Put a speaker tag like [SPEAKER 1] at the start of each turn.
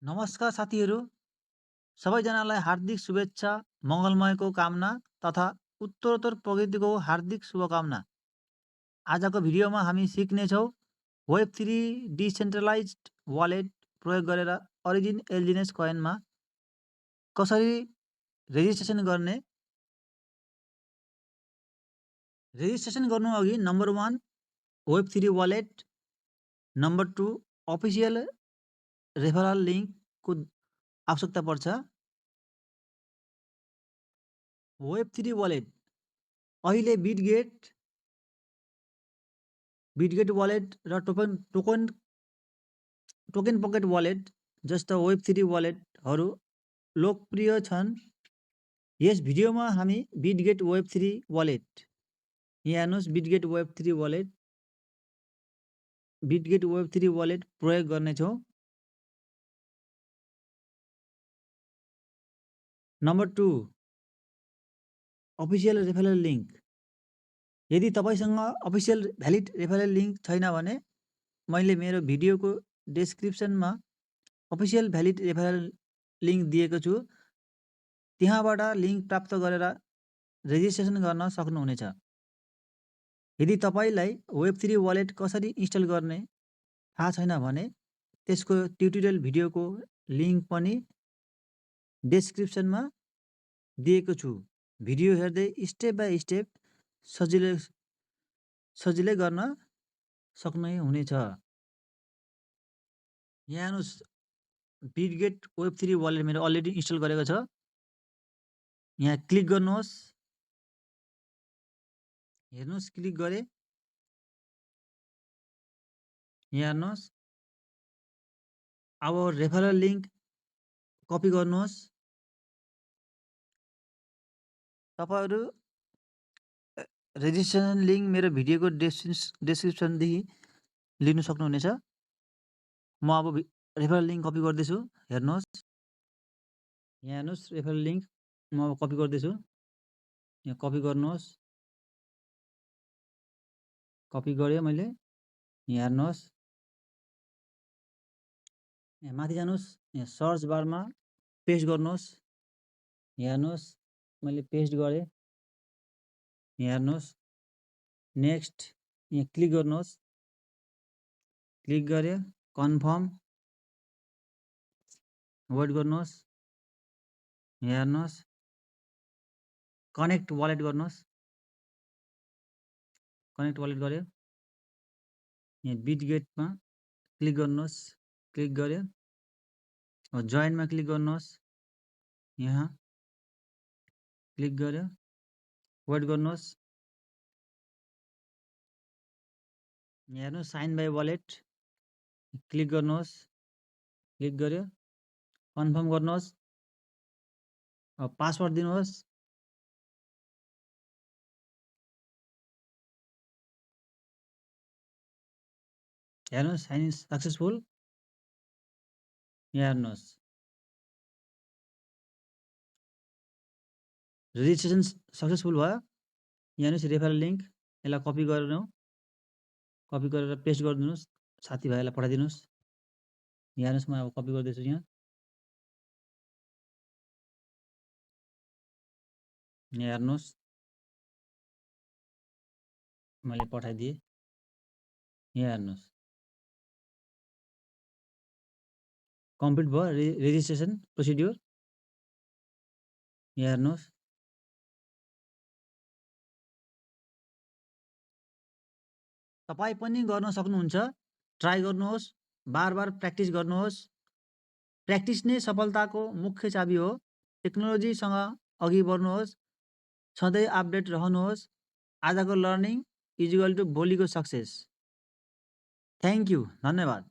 [SPEAKER 1] नमस्कार साथीहरू, सबैजनालाई हार्दिक शुभेच्छा, मङ्गलमयको कामना तथा उत्तरोत्तर प्रगतिको हार्दिक शुभकामना। आजको भिडियोमा हामी सिक्नेछौँ वेब3 डिसेन्ट्रलाइज्ड वालेट प्रयोग गरेर ओरिजिन एलजिनेस कोइनमा कसरी रेजिस्ट्रेसन गर्ने। रेजिस्ट्रेसन गर्नु अघि number 1 web3 wallet, number 2 official referral लिङ्कको आवश्यकता पर्छ। वेब3 वालेट अहिले बिटगेट वालेट र टोकन पकेट वालेट जस्ता वेब3 वालेटहरू लोकप्रिय छन्। यस भिडियोमा हामी बिटगेट वेब3 वालेट, यहाँ हेर्नुहोस् बिटगेट वेब3 वालेट प्रयोग गर्नेछौँ। Number 2 official referral link. यदि तपाईँसँग अफिसियल भ्यालिड रेफरल लिङ्क छैन भने मैले मेरो भिडियोको डिस्क्रिप्सनमा अफिसियल भ्यालिड रेफरल लिङ्क दिएको छु, त्यहाँबाट लिङ्क प्राप्त गरेर रेजिस्ट्रेसन गर्न सक्नुहुनेछ। यदि तपाईँलाई वेब3 वालेट कसरी इन्स्टल गर्ने थाहा छैन भने त्यसको ट्युटोरियल भिडियोको लिङ्क पनि डिस्क्रिप्सनमा दिएको छु। भिडियो हेर्दै स्टेप बाई स्टेप सजिलै गर्न सक्नुहुनेछ। यहाँ हेर्नुहोस्, बिटगेट वेब3 वालेट मेरो अलरेडी इन्स्टल गरेको छ। यहाँ क्लिक गर्नुहोस्, हेर्नुहोस् क्लिक गरेँ। यहाँ हेर्नुहोस्, अब रेफरल लिङ्क कपी गर्नुहोस्। तपाईँहरू रेजिस्ट्रेसन लिङ्क मेरो भिडियोको डिस्क्रिप्सनदेखि लिनु सक्नुहुनेछ। म अब रेफरल लिङ्क कपी गर्दैछु, हेर्नुहोस्। यहाँ हेर्नुहोस्, रेफरल लिङ्क म अब कपी गर्दैछु। यहाँ कपी गर्नुहोस्, कपी गरेँ मैले। यहाँ हेर्नुहोस्, यहाँ माथि जानुहोस्, यहाँ सर्च बारमा पेस्ट गर्नुहोस्। यहाँ हेर्नुहोस्, मैले पेस्ट गरेँ। यहाँ हेर्नुहोस्, नेक्स्ट यहाँ क्लिक गर्नुहोस्। क्लिक गरेँ, कन्फर्म, वेट गर्नुहोस्। यहाँ हेर्नुहोस्, कनेक्ट वालेट गर्नुहोस्। कनेक्ट वालेट गऱ्यो। यहाँ बिटगेटमा क्लिक गर्नुहोस्, क्लिक गऱ्यो। जोइनमा क्लिक गर्नुहोस्, यहाँ क्लिक गऱ्यो, वेट गर्नुहोस्। यहाँ हेर्नुहोस्, साइन बाई वालेट क्लिक गर्नुहोस्, क्लिक गऱ्यो, कन्फर्म गर्नुहोस्। अब पासवर्ड दिनुहोस्। हेर्नुहोस्, साइन इन सक्सेसफुल। यहाँ हेर्नुहोस्, रेजिस्ट्रेसन सक्सेसफुल भयो। यहाँ हेर्नुहोस्, रेफरल लिङ्क, यसलाई कपी गरेर पेस्ट गरिदिनुहोस्, साथीभाइलाई पठाइदिनुहोस्। यहाँ हेर्नुहोस्, म अब कपी गर्दैछु। यहाँ हेर्नुहोस्, मैले पठाइदिएँ। यहाँ हेर्नुहोस्, कम्प्लिट भयो रेजिस्ट्रेसन प्रोसिड्युर। यहाँ हेर्नुहोस्, तपाईँ पनि गर्न सक्नुहुन्छ। ट्राई गर्नुहोस्, बार बार प्र्याक्टिस गर्नुहोस्। प्र्याक्टिस नै सफलताको मुख्य चाबी हो। टेक्नोलोजीसँग अघि बढ्नुहोस्, सधैँ अपडेट रहनुहोस्। आजको लर्निङ इज इक्वल टु भोलिको सक्सेस। थ्याङ्क यू, धन्यवाद।